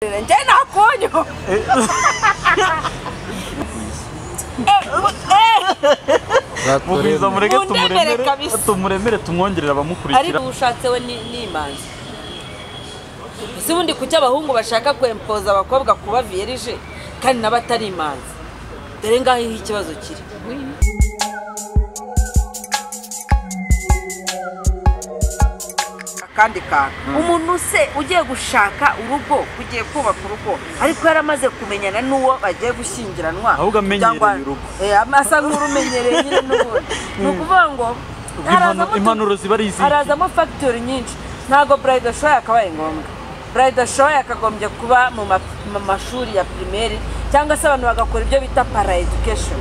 Njye nakonyo. Mugwiza mureke tumuremere tumwongerera abamukurikira. Ariko ushatse we ni imanzi. Ese ubundi kuki abahungu bashaka kwempoza abakobwa kuba vierge kandi n'abatari imanzi? Dore ngaho ikibazo kiri. Akandi kantu, umuntu se ugiye gushaka urugo, ugiye kubaka urugo, ariko yaramaze kumenyana n'uwo bagiye gushyingiranwa, ahubwo amenyereye urugo, asa nk'urumenyereye nyine n'ubundi. Ni ukuvuga ngo impanuro ziba ari izi, harazamo factor nyinshi. Ntabwo bridal shower yakabaye ngombwa. Bridal shower yakagombye kuba mu mashuri ya primaire, cyangwa se abantu bagakora ibyo bita para education.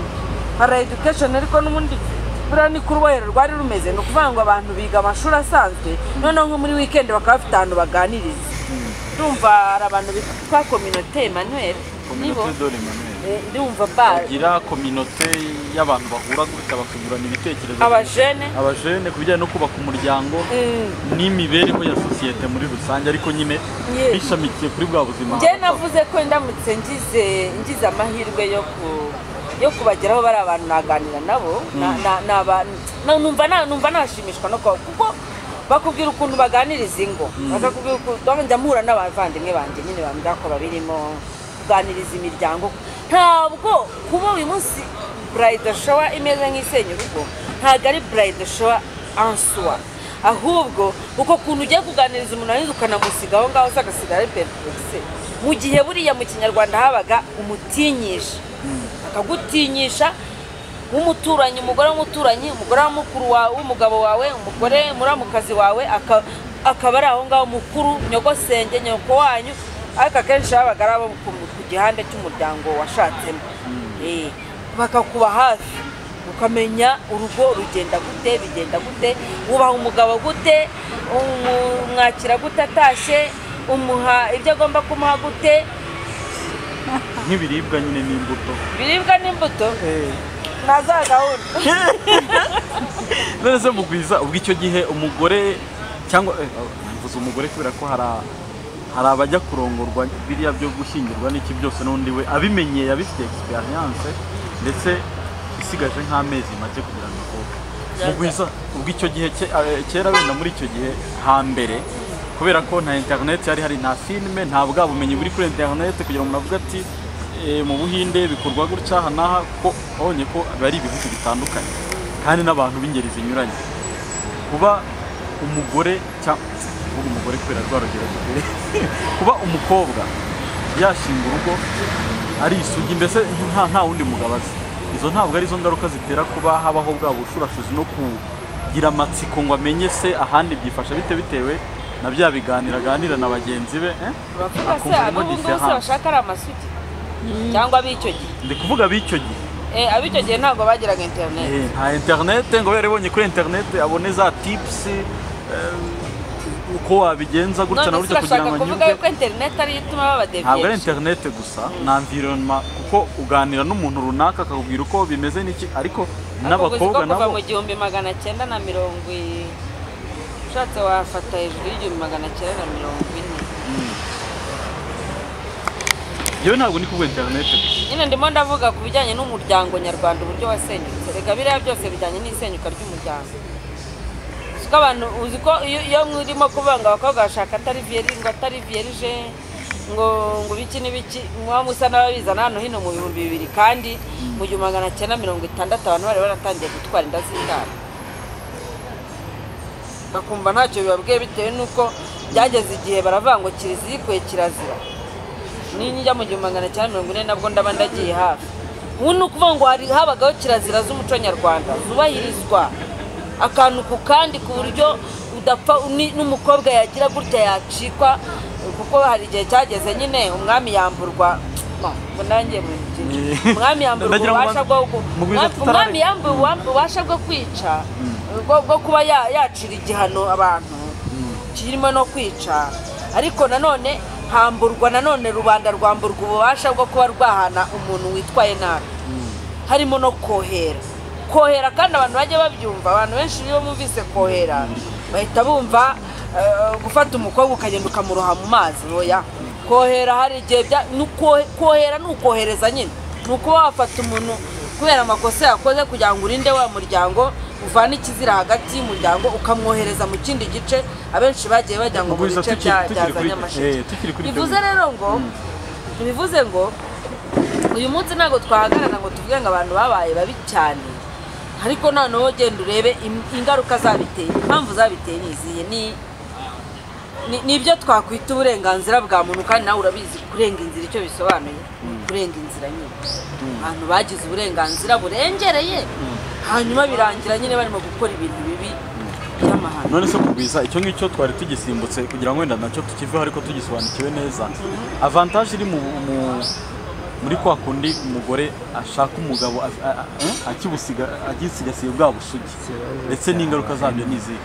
Para education ariko n'ubundi buriya ni kurubohero rwari rumeze, ni ukuvuga ngo abantu biga amashuri asanzwe, noneho nko muri weekend bakaba bafite ahantu baganiriza. Ndumva hari abantu bitwa communauté Emmanuel, nibo ndumva bagira communauté y'abantu bahura gutya bakungurana ibitekerezo, abajene ku bijyanye no kubaka umuryango n'imibereho ya sosiyete muri rusange, ariko nyine bishamikiye kuri bwa buzima. Njye navuze ko ndamutse ngize amahirwe yo kubageraho bari abantu naganira nabo, numva nashimishwa no kuko bakubwira ukuntu baganiriza ingo, bakakubwira ukuntu njya mpura n'abavandimwe banjye nyine bambwira ko babirimo kuganiriza imiryango. Ntabwo kuba uyu munsi bridal shower imeze nk'isenya urugo, ntabwo ari bridal shower en soi, ahubwo uko kuntu ugiye kuganiriza umuntu warangiza ukanamusiga aho ngaho agasigara ari perplexe. Mu gihe buriya mu Kinyarwanda habaga umutinyisha, akagutinyisha w'umuturanyi, umugore w'umuturanyi, umugore wa mukuru wawe, w'umugabo wawe, umugore muramukazi wawe, akaba ari aho ngaho mukuru, nyogosenge, nyoko wanyu, ariko akenshi habaga ari abo ku gihande cy'umuryango washatsemo. Bakakuba hafi, ukamenya urugo rugenda gute, bigenda gute, wubaha umugabo gute, umwakira gute atashye, umuha ibyo agomba kumuha gute, nk'ibiribwa nyine n'imbuto. Ibiribwa n'imbuto naza gahunda. None se Mugwiza, ubwo icyo gihe umugore cyangwa mvuze umugore kubera ko hari abajya kurongorwa biriya byo gushyingirwa n'iki byose, n'undi we abimenyeye abifite experience ndetse isigaje nk'amezi make kugira ngo avuke. Mugwiza, ubwo icyo gihe kera wenda muri icyo gihe hambere, kubera ko nta internet yari hari, nta filme, nta bwa bumenyi buri kuri internet kugira ngo umuntu avuge ati mu Buhinde bikorwa gutya aha n'aha, ko abonye ko bari ibihugu bitandukanye kandi n'abantu b'ingeri zinyuranye. Kuba umugore cyangwa umugore kubera rwa rugero rugere, kuba umukobwa yashinga urugo ari isugi, mbese nta wundi mugabo azi, izo ntabwo ari zo ngaruka zitera kuba habaho bwa bushurashuzi no kugira amatsiko ngo amenye se ahandi byifasha bite bitewe na bya biganira aganira na bagenzi be. Bavuga se abo bose bashaka ari amasugi cyangwa ab'icyo gihe? Ndi kuvuga ab'icyo gihe. Ab'icyo gihe ntabwo bagiraga internet. Nta internet, ngo yaribonye kuri internet abone za tips uko wabigenza gutya na gutya kugira ngo nyuke. Kuvuga ko internet ari ituma baba deviye. Ntabwo ari internet gusa, na environment, kuko uganira n'umuntu runaka akakubwira uko bimeze n'iki, ariko n'abakobwa nabo kuva mu 1940 ushatse wafata hejuru y'1940. Yewe ntabwo ni kuvuga internet gusa. Nyine ndimo ndavuga ku bijyanye n'umuryango nyarwanda uburyo wasenyutse. Reka biriya byose bijyanye n'isenyuka ry'umuryango. Uko abantu uzi ko iyo murimo kuvuga ngo abakobwa bashaka atari vierge, ngo atari vierge, ngo biki n'ibiki, muba musa n'ababizana hano hino mu 2000, kandi mu 1960 abantu bari baratangiye gutwara inda z'indaro. Bakumva ntacyo bibabwiye bitewe n'uko byageze igihe baravuga ngo kiliziya ikwiye kirazira. Ninjya mu 1940 nabwo ndaba ndagiye hafi. Ubu ni ukuvuga ngo hari habagaho kirazira z'umuco nyarwanda zubahirizwa akantu ku kandi, ku buryo udapfa n'umukobwa yagira gutya yacikwa, kuko hari igihe cyageze nyine umwami yamburwa nanjye mu byinshi, umwami yamburwa ububasha bwo umwami yamburwa ububasha bwo kwica, bwo kuba yacira igihano abantu kirimo no kwica, ariko nanone hamburwa nanone rubanda rwamburwa ububasha bwo kuba rwahana umuntu witwaye nabi, harimo no kohera. Kohera kandi abantu bajye babyumva, abantu benshi iyo bumvise kohera bahita bumva gufata umukobwa ukagenda ukamuroha mu mazi. Oya, Kohera hari igihe kohera ni ukohereza nyine, ni ukuba wafata umuntu kubera amakosa yakoze kugira ngo urinde wa muryango, uvane ikizira hagati y'umuryango ukamwohereza mu kindi gice. Abenshi bagiye bajya ngo mu bice bya Nyamasheke. Bivuze rero ngo bivuze ngo uyu munsi ntabwo twahagarara ngo tuvuge ngo abantu babaye babi cyane, ariko noneho genda urebe ingaruka zabiteye, impamvu zabiteye ni izihe? Ni ibyo twakwita uburenganzira bwa muntu, kandi nawe urabizi kurenga inzira icyo bisobanuye, kurenga inzira nyine. Abantu bagize uburenganzira burengereye, hanyuma birangira nyine barimo gukora ibintu bibi by'amahano. None se Mugwiza, icyo ngicyo twari tugisimbutse kugira ngo wenda nacyo tukiveho ariko tugisobanukiwe neza. Avantage iri muri kwa kundi umugore ashaka umugabo akibusiga agisigasiye bwa busugi, ndetse n'ingaruka zabyo ni izihe?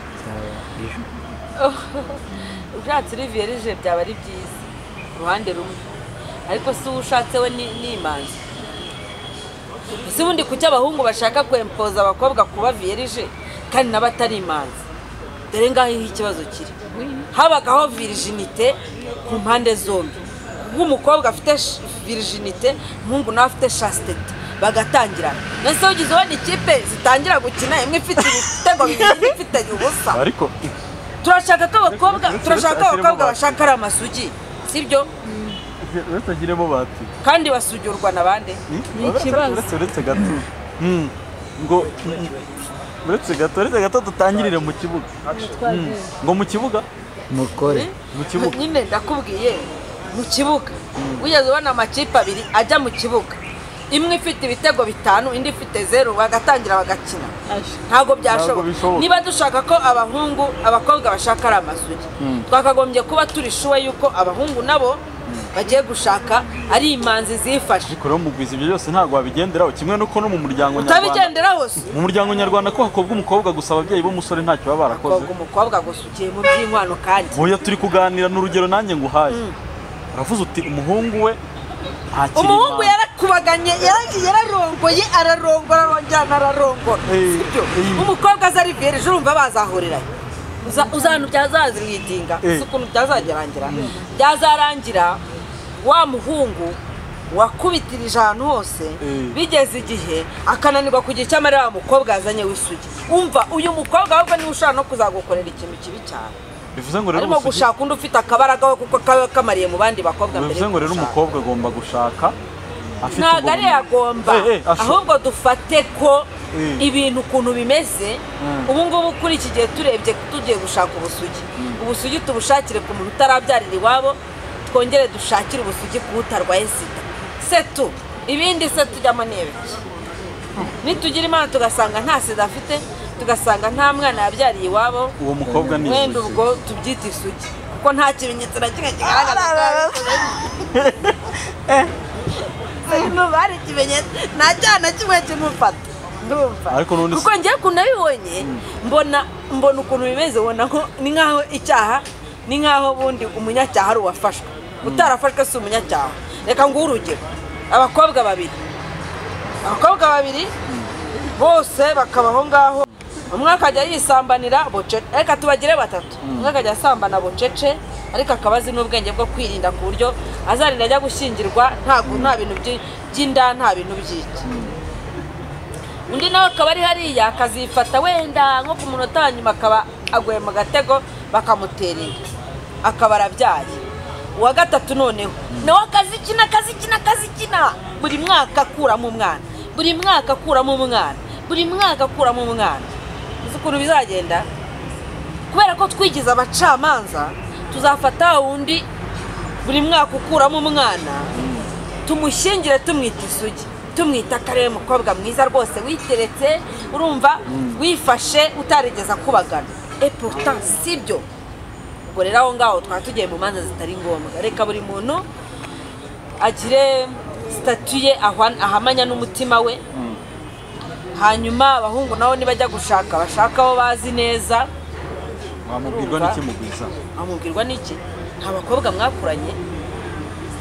Ushatse uri vierge byaba ari byiza uruhande rumwe, ariko si ushatse we ni imanzi. Ese ubundi kuki abahungu bashaka kwempoza abakobwa kuba vierge kandi n'abatari imanzi? Dore ngaho ikibazo kiri. Habagaho virginité ku mpande zombi, nk'umukobwa afite virginité, umuhungu nawe afite chastité, bagatangirana. Nese ugize ubona ikipe zitangira gukina imwe ifite ibitego bibiri indi ifite ubusa. Ariko turashaka ko abakobwa bashaka ari amasugi, sibyo? Uretse bati kandi basugurwa nabande. Ni ikibazo. Uretse gato ngo uretse gato dutangirire mu kibuga. Ngo mu kibuga mukore mu kibuga nyine ndakubwiye mu kibuga. Wigeze ubona amakipe abiri ajya mu kibuga, imwe ifite ibitego 5 indi ifite 0, bagatangira bagakina? Ntabwo byashoboka. Niba dushaka ko abahungu abakobwa bashaka ari amasugi, twakagombye kuba turi shuwe yuko abahungu nabo bagiye gushaka ari imanzi zifashe. Ariko rero Mugwiza, ibyo byose ntabwo wabigenderaho kimwe nuko no mu muryango nyarwanda utabigenderaho. Mu muryango nyarwanda ko hakobwa umukobwa gusa, ababyeyi b'umusore ntacyo baba barakoze. Hakobwa umukobwa gusa ugiye mu by'inkwano kandi. Oya, turi kuganira n'urugero nanjye nguhaye. Uravuze uti umuhungu we ntakiri umuhungu yarakubaganye, yararongoye, ararongora, arongera ararongora, sibyo? Umukobwa aza ari vierge, urumva bazahuriranye. Uzantu byazaziritinga, ukuntu byazagerangira, byazarangira wa muhungu wakubitirije ahantu hose, bigeze igihe akananirwa kugira icyo amarira wa mukobwa yazanye w'isugi. Umva uyu mukobwa ahubwo niwe ushobora no kuzagukorera ikintu kibi cyane. Bivuze ngo rero arimo gushaka undi ufite akabaraga we kuko kaba kamariye mu bandi bakobwa mbere. Bivuze ngo rero umukobwa agomba gushaka afite ntabwo ari yagomba, ahubwo dufate ko ibintu ukuntu bimeze ubu ngubu kuri iki gihe turebye tugiye gushaka ubusugi. Ubusugi tubushakire ku muntu utarabyarira iwabo, twongere dushakire ubusugi ku utarwaye sida. Setu ibindi se tujyamo n'ibiki? Nitugira Imana tugasanga nta sida afite, tugasanga nta mwana yabyariye iwabo, uwo mukobwa ni wenda ubwo tubyita isugi kuko nta kimenyetso na kimwe kigaragaza. Bari ikimenyetso nta cyaha na kimwe kimufata. Ndumva kuko ngiye kunabibonye mbona ukuntu bimeze, ubona ko ni nkaho icyaha ni nkaho bundi umunyacyaha ari uwafashwe, utarafashwe si umunyacyaha. Reka nguhe urugero, abakobwa babiri bose bakabaho ngaho, umwe akajya yisambanira bucece, reka tubagire batatu, umwe akajya asambana bucece ariko akaba azi n'ubwenge bwo kwirinda ku buryo azarinda ajya gushyingirwa nta bintu by'inda, nta bintu by'iki. Undi nawe akaba ari hariya akazifata wenda nko ku munota wa nyuma akaba aguye mu gatego bakamutera inda, akaba arabyaye. Uwa gatatu noneho nawe akazikina akazikina akazikina, buri mwaka akuramo umwana, buri mwaka akuramo umwana, buri mwaka akuramo umwana. Uzi ukuntu bizagenda? Kubera ko twigize abacamanza, tuzafata wundi buri mwaka ukuramo umwana, tumushyingire tumwita isugi, tumwita akarere mukobwa mwiza rwose witeretse, urumva wifashe utarigeza kubagana. Et pourtant sibyo. Ubwo rero aho ngaho twaba tugiye mu manza zitari ngombwa. Reka buri muntu agire statut ye ahamanya n'umutima we. Hanyuma abahungu nabo nibajya gushaka bashaka aho bazi neza. Wamubwirwa n'iki Mugwiza? Amubwirwa n'iki? Nta bakobwa mwakuranye?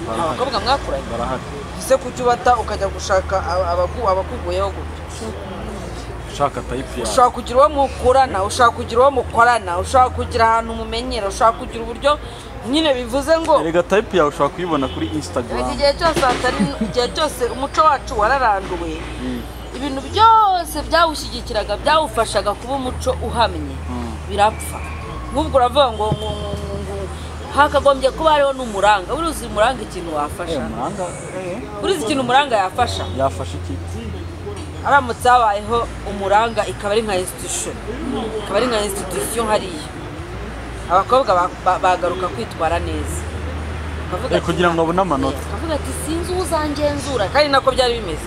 Nta bakobwa mwakuranye? Barahari. Ese kuki ubata ukajya gushaka abakuguyeho gutyo? Ushaka type yawe. Ushaka kugira uwo mukurana, ushaka kugira uwo mukorana, ushaka kugira ahantu mumenyera, ushaka kugira uburyo Nyine bivuze ngo erega type yawe ushobora kuyibona kuri Instagram. Igihe cyose hatari, igihe cyose umuco wacu wararanduwe, ibintu byose byawushyigikiraga, byawufashaga kuba umuco uhamye, birapfa. Nk'ubwo uravuga ngo hakagombye kuba hariho n'umuranga. Urizi umuranga ikintu wafasha? Urizi ikintu umuranga yafasha? Yafasha iki? Aramutse habayeho umuranga ikaba ari nka institution, ikaba ari nka institution hariya abakobwa bagaruka kwitwara neza, kugira ngo abone amanota. Akavuga ati sinzi uzangenzura, kandi nako byari bimeze.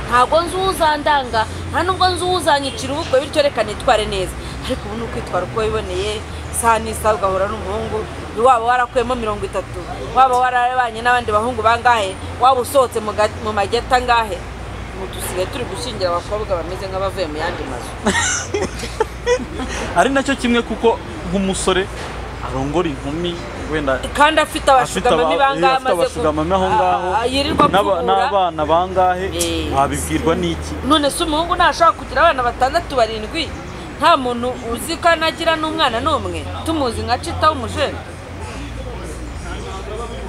Ntabwo nzi uzandanga, nta nubwo nzi uzanyicira ubukwe, bityo reka nitware neza. Ariko ubu ni ukwitwara uko wiboneye, isaha n'isaha ugahura n'umuhungu, waba warakuyemo 30, waba warabanye n'abandi bahungu bangahe, waba usohotse mu mageta angahe. Dusigaye turi gushyingira abakobwa bameze nk'abavuye mu yandi mazu. Ari nacyo kimwe, kuko nk'umusore arongora inkumi wenda kandi afite abashugamami bangahe, amaze aho ngaho n'abana bangahe, wabibwirwa n'iki? None se umuhungu ntashobora kugira abana 6 7, nta muntu uzi ko anagira n'umwana n'umwe, tumuzi nka Cita w'umujene.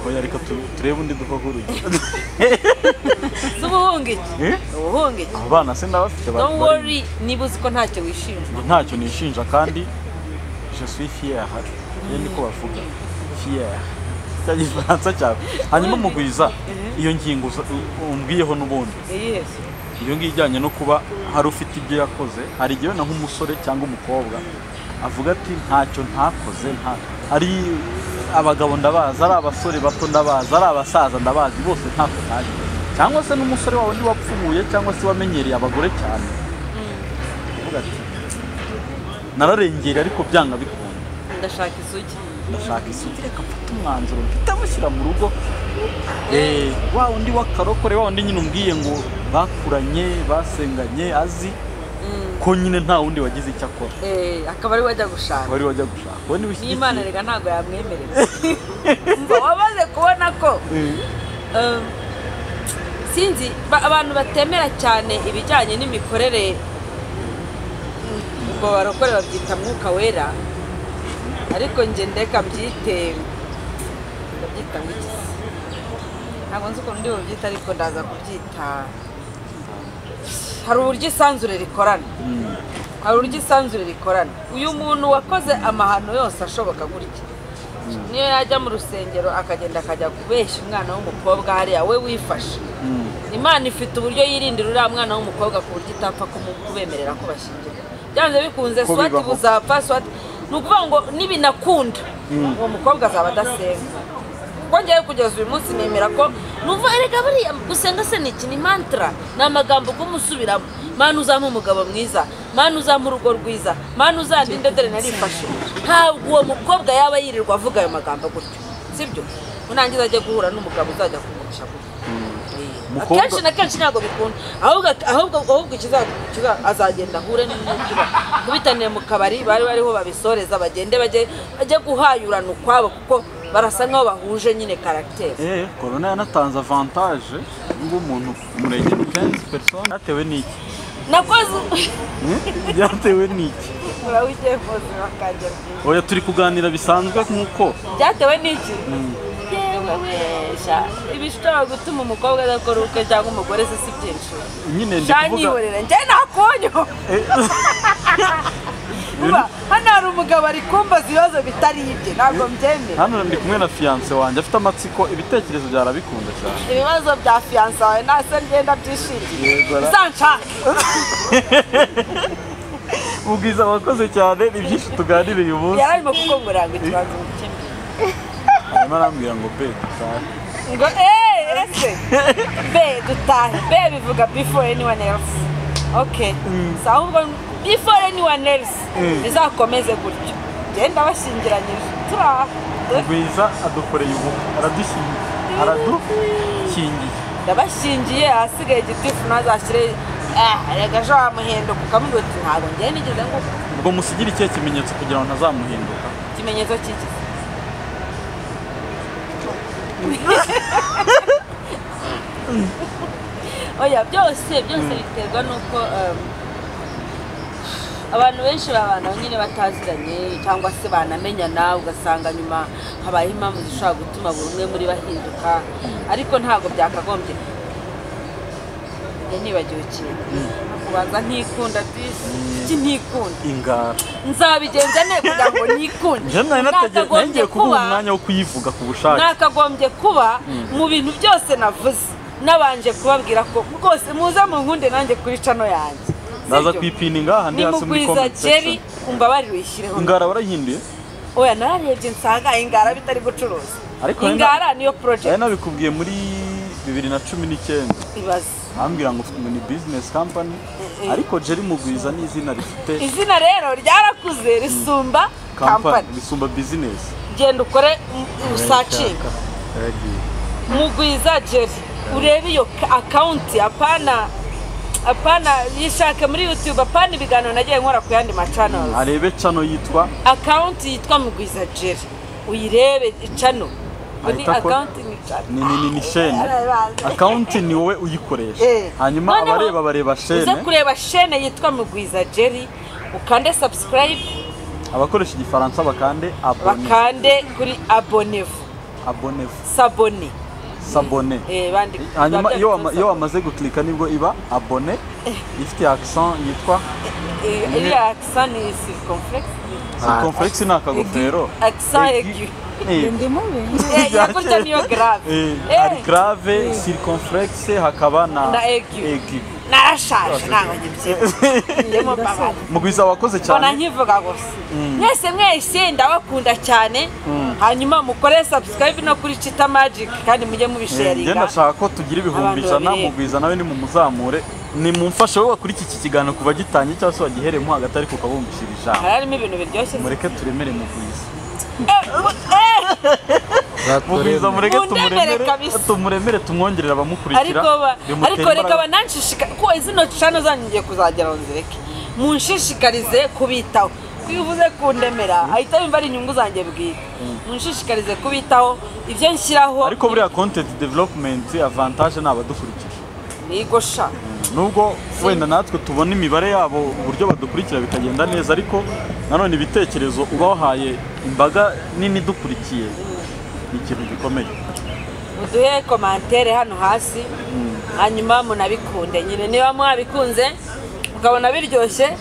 Oya reka turebe undi duha urugero. Ubuhunga iki? Ubuhunga iki? Abana se ndabafite. Don't worry, niba uzi ko ntacyo wishinja. Ntacyo nishinja kandi je suis fier. Niko bavuga fier. Cya gifaransa cyawe. Hanyuma mugwiza iyo ngingo umbwiyeho n'ubundi. Iyo ngiyo ijyanye no kuba hari ufite ibyo yakoze, hari igihe na nk'umusore cyangwa umukobwa avuga ati ntacyo ntakoze, nta ari abagabo ndabazi, ari abasore bato ndabazi, ari abasaza ndabazi, bose ntako ntaje. Cyangwa se n'umusore wawe ndi wapfumuye cyangwa se wamenyereye abagore cyane, avuga ati nararengera ariko byanga bikunda, ndashaka isugi, ndashaka isugi, reka mfate umwanzuro mpita mu rugo. Wa undi w'akarokore, wa undi nyine umbwiye ngo bakuranye basenganye, azi ko nyine nta wundi wagize icyo akora, akaba ari wajya gushaka, wari wajya gushaka. Wowe niba ushyigikiye Imana rega ntabwo yamwemerera. Ngo wabaze kubona ko sinzi abantu batemera cyane ibijyanye n'imikorere, ubwo barokore babyita mwuka wera, ariko nge ndeka mbyite, ndabyita ngiki, ntabwo nzi ukuntu ndi bubyita, ariko ndaza kubyita. Hari uburyo isanzure rikorana, hari uburyo isanzure rikorana. Uyu muntu wakoze amahano yose ashoboka gutya, niyo yajya mu rusengero akagenda akajya kubeshya umwana w'umukobwa hariya we wifashe, Imana ifite uburyo yirindira uriya mwana w'umukobwa ku buryo itapfa kubemerera ko bashyingirwa. Byanze bikunze swati buzapfa, swati ni ukuvuga ngo nibinakunda uwo mukobwa azaba adasenga. Kuko ngewe kugeza uyu munsi nemera ko numva erega buriya gusenga se ni iki, ni mantra, ni amagambo kumusubiramo. Mana uzampa umugabo mwiza, Mana uzampa urugo rwiza, Mana uzandinde dore narifashe. Ntabwo uwo mukobwa yaba yirirwa avuga ayo magambo gutyo, sibyo? Unangiza ajye guhura n'umugabo uzajya kumurisha gutyo. Akenshi na kenshi ntabwo bikunda, ahubwo ikiza azagenda ahure n'umukiba kubitaniye mu kabari bari bariho babisoreza, bagende bajye guhayurana ukwabo, kuko barasa nkaho bahuje nyine caractère. Corona yanatanze avantage ngo umuntu umurenge 15 personnes. Byatewe n'iki? Nakoze byatewe n'iki? Urawigiye mpoze bakajya. Oya turi kuganira bisanzwe nkuko byatewe n'iki? Yewe wesha ibishobora gutuma umukobwa adakora ubukwe cyangwa umugore se si byinshi. Nyine ndi kuvuga njye nakonyo. Hano hari umugabo ari kumbaza ibibazo bitari ibye, ntabwo mbyemera. Hano ndi kumwe na fiance wanjye afite amatsiko, ibitekerezo byarabikunda cyane. Ibibazo bya fiance wawe nase ngenda byishingiye. Uzanshake. Ubwiza wakoze cyane, ni byinshi tuganiriye uyu munsi. Yararimo kukongorera ngo ikibazo kimwe. Arimo arambwira ngo be dutahe. Ngo ese be dutahe, be bivuga before anyone else. Okay. Ahubwo before anyone else bizakomeze gutyo. Genda bashyingiranyije. Turaha. Rwiza adukoreye ubukwe, aradushyingiye. Aradushyingiye. Ndabashyingiye, ahasigaye igitifu ntazashyire erega ejo wamuhinduka ukamubwira uti ntabwo ngiye nigeze ngo. Ubwo musigire ikihe kimenyetso kugira ngo ntazamuhinduka? Ikimenyetso cy'iki? Oya byose byose biterwa nuko Abantu benshi babana nyine bataziranye cyangwa se banamenyana, ugasanga nyuma habayeho impamvu zishobora gutuma buri umwe muri bahinduka, ariko ntabwo byakagombye. Nibagiwe ikintu kubanza ntikunda disi, iki ntikunda ingara nzabigenza ne kugira ngo nikunde. Nakagombye kuba umwanya wo kuyivuga ku bushake, nakagombye kuba mu bintu byose navuze nabanje kubabwira ko rwose muze mu nkunde nanjye kuri channel yanjye. Ndaza kwipininga handi hasi muri comment section. Umbabarire uyishyireho. Ingara warahinduye? Oya nararebye nsanga ingara bitari gucuruza. Ingara niyo project. Ari nabikubwiye muri 2019. Ibaze. Ambwira ngo ni business company, ariko Jerry Mugwiza ni izina rifite. Izina rero ryarakuze risumba company, risumba business. Genda ukore searching. Mugwiza Jerry urebe iyo account, apana yishake muri YouTube, apana ibiganiro nagiye nkora ku yandi ma channels. Arebe channel yitwa account yitwa Mugwiza Jerry, uyirebe channel. Ni account ni channel. Ni chaîne. Account ni wowe uyikoresha. Hanyuma abareba bareba chaîne. Uze kureba chaîne yitwa Mugwiza Jerry, ukande subscribe. Abakoresha igifaransa bakande abonner. Bakande kuri abonnez-vous. Abonnez-vous. S'abonner. S'abonner. Hanyuma iyo wamaze guklika nibwo iba abonné, ifite accent yitwa iriya accent ni circonflexe. Circonflexe ni akagofero. Accent aigu. Ndi mubi. Yakurya niyo grave. Ari grave, circonflexe hakaba na aigu. Narashaje ntabwo nyibyibuka. Ndimo mbabara. Mugwiza wakoze cyane. Mbona nkivuga gusa. Mwese mwese ndabakunda cyane. Hanyuma mukore subscribe no kuri Chita Magic kandi mujye mubisharinga. Njye ndashaka ko tugira 100,000. Mugwiza nawe ni mumuzamure. Ni mumfashe wowe kuri iki kiganiro kuva gitangiye cyangwa se wagiheremo hagati ariko ukabumbishira ijambo. Harimo ibintu biryoshye. Mureke turemere Mugwiza. Mugwiza mureke tumuremere tumwongerera abamukurikira. Ariko reka bananshishika ko izino channel zanyu ngiye kuzagera nzireke. Munshishikarize kubitaho. Iyo uvuze kundemera ahita yumva ari inyungu zanjye bwite. Munshishikarize kubitaho ibyo nshyiraho. Ariko buriya content development avantage nabadukurikira. Nigosha. Nubwo wenda natwe tubona imibare yabo uburyo badukurikira bikagenda neza, ariko nanone ibitekerezo uba wahaye imbaga nini dukurikiye ni ikintu gikomeye. Muduhe commentaire hano hasi, hanyuma munabikunde nyine, niba mwabikunze mukabona biryoshye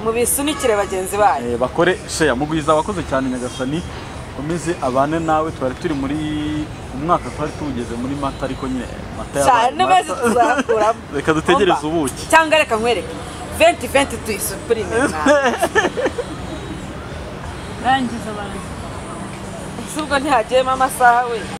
mubisunikire bagenzi banyu. Bakore share. Mugwiza wakoze cyane, Nyagasani komeze abane nawe. Twari turi muri umwaka twari tugeze muri Mata, ariko nyine Mata yabaye cyane tuzakuramo. Reka dutegereze ubuki cyangwa reka nkwereke 2020 tuyisuprime. Rangiza abantu. Subwo ntihagiyemo amasaha we.